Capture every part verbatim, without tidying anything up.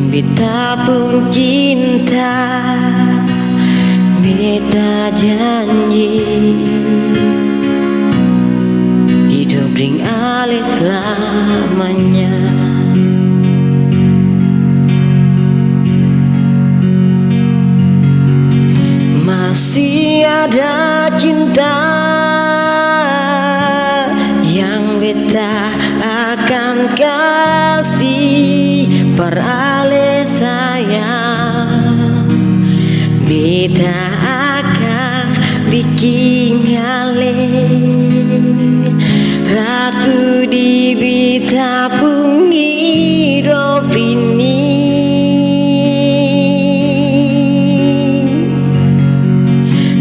Beta pung cinta, beta janji hidup deng ale slamanya. Masih ada cinta yang beta akan kasi par ale sayang. Beta akan biking ale ratu di beta pung hidop ini.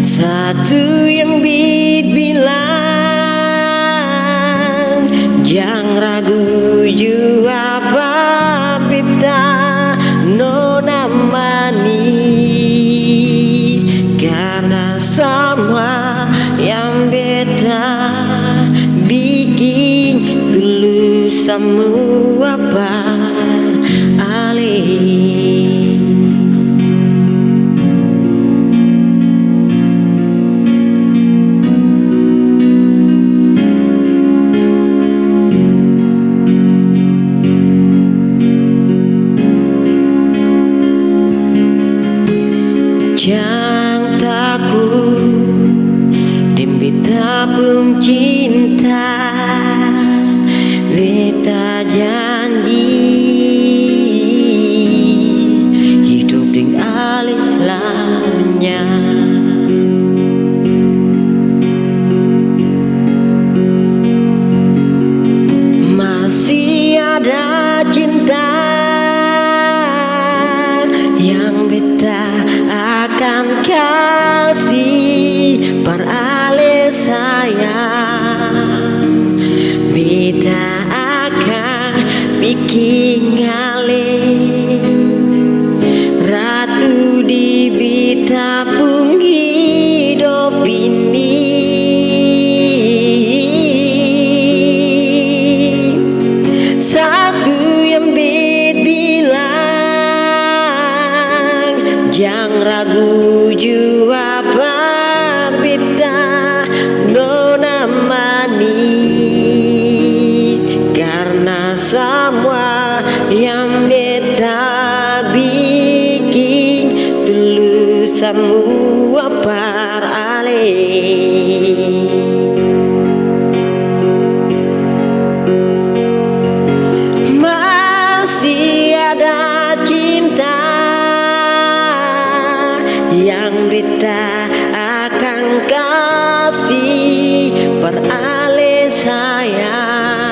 Satu yang bit bilang, jang ragu jua pa beta nona manis, karna samua yang beta biking tulus samua pa ale. Jang takut deng beta pung cinta, beta janji hidup deng ale slamanya. Masih ada cinta yang beta akan kasi par ale sayang. Beta akan biking ale ratu di beta pung hidop ini. Satu yang bit bilang, jang ragu jua pa beta nona manis, karna samua yang beta biking tulus samua par ale. Masih ada cinta yang beta akan kasi par ale sayang.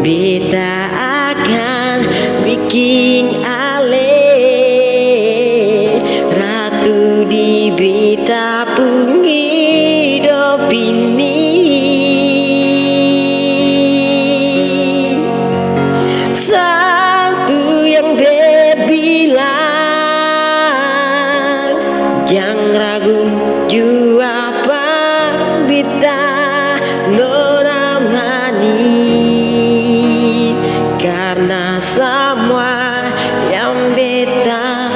Beta akan biking ale ratu di beta pung hidop ini. Satu yang berbilang, jang ragu jua pa beta nona manis, karna samua yang beta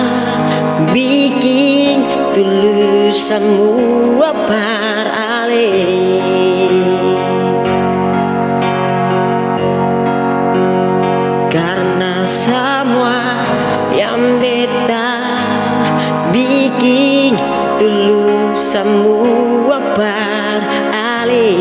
biking tulus samua par ale. Karna samua yang beta biking tulus samua par ale.